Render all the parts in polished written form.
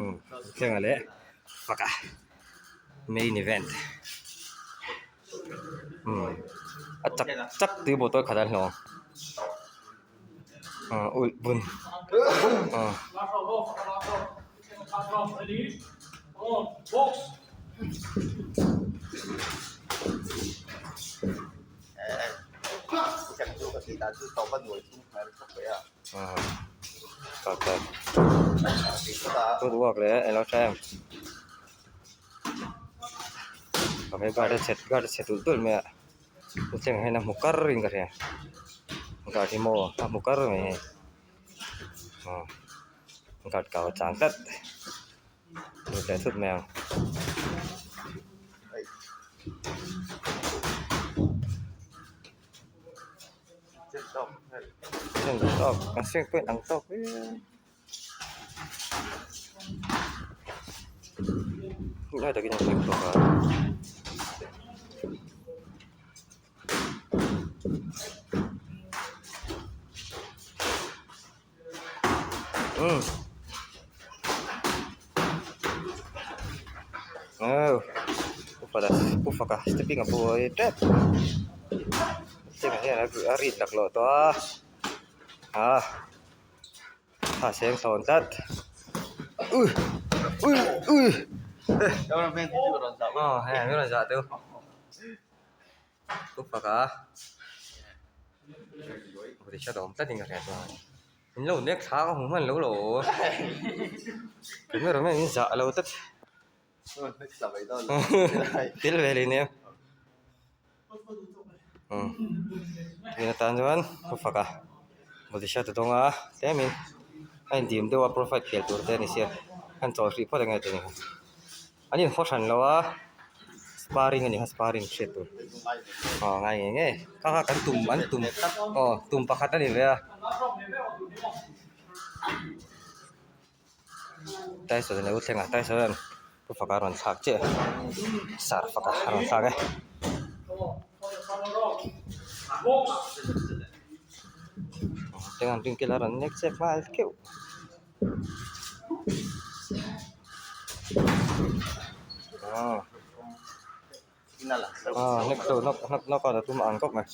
Umm thleng ah leh fak a main event umm a chak chak tui bottle khat an hlawm ah ulh bun ah. Footwork leh eng lo tha em he guard a chhe guard a chhe tulh tulh mai a hetiang hian a hmu kar in ka hria guard hi maw a hmu kar mai hei aw guard kau a chang tlat lut leh thut mai ang. Chen tawk kan hriat pawhin ang tawk viau. Lai takin an hlim bawk a. Umm. Aw pu faka stepping a buai tep tengah hian a rit laklawh tawh a ah. A seng thlawn tlat ui ui ui aw hei an rawn zah deuh pu faka hriat a awm tlat in ka hria chuan in lo nek thla ka hmu hman lo lo camera man in zah lo tlat tel ve leh nia tun atan chuan pu faka body shot a dawng a tlemin a indim deuh a profile khel tur te a ni sia a inchawl hrih phawt ange tih a ni an inhaw hran lo a sparring a ni kha sparring hriat tur aw ngai ngei ngei kha kha kan tum an tum aw tum pakhat a ni ve a. Tyson a lo thleng a Tyson hian pu faka a rawn thlak chiah a sar faka a rawn thlak e. Teng an rin kil a rawn nek chep nghal keuh. Nek chu nawk nawk nawk a tum ang khawp mai.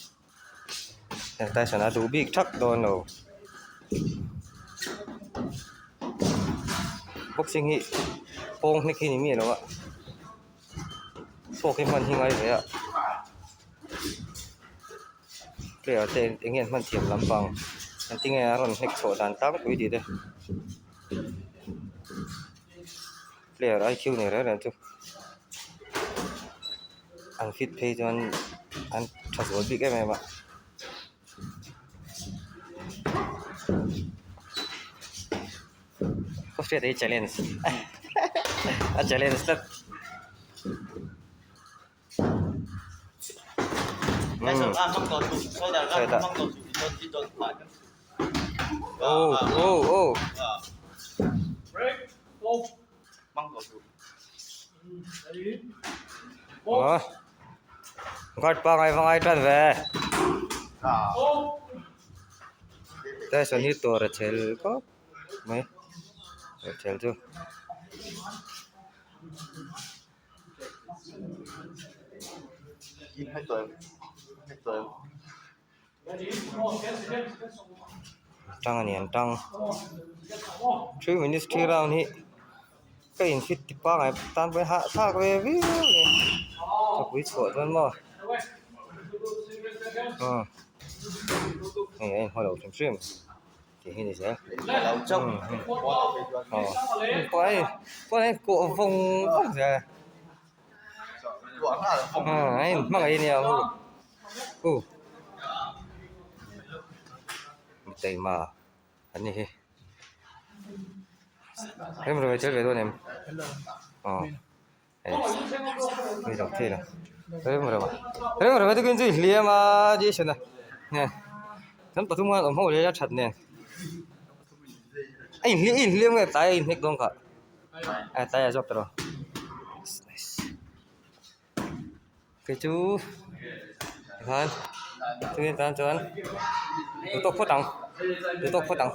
Tyson a duh bik thak dawn lo. Boxing hi pawng hlek hi ni miah lo a thluak hi hman hi ngai ve a player te eng nge an hman thiam lampang engtin nge a rawn hlek chhuah dan tlangpui tih te player IQ nei reng reng chu an fit phei chuan an tha zual bik em em a. Ka hriat hi challenge a challenge tlat. Oh oh oh. Ờ. Guard pangai vangai tan ve. Tyson hi tur a chel khawp mai a chel chu. Tang a ni an tang three minutes three round hi ka in fit ti pangai tan pawhin hahthlak ve viau a ni ka pui chhuah dawn maw aw hei a inhawlh lo hrim hrim tih hi ni zel aw pawh kawh vawng vawng zel a a inhmangaih a nia u mitaima an ni hi rem rem tel ve dawn em aw hei ni lo thei lo rem rem a rem rem a te chu hliam a jason a nen kan pathum khan awm ho leh a that nen a inhliam a inhliam nge tlai a inhnek dawn kha a tlai a zawk ta lo nice. Kei chu tikhan chumi tan chuan duh tawk phawt ang duh tawk phawt ang.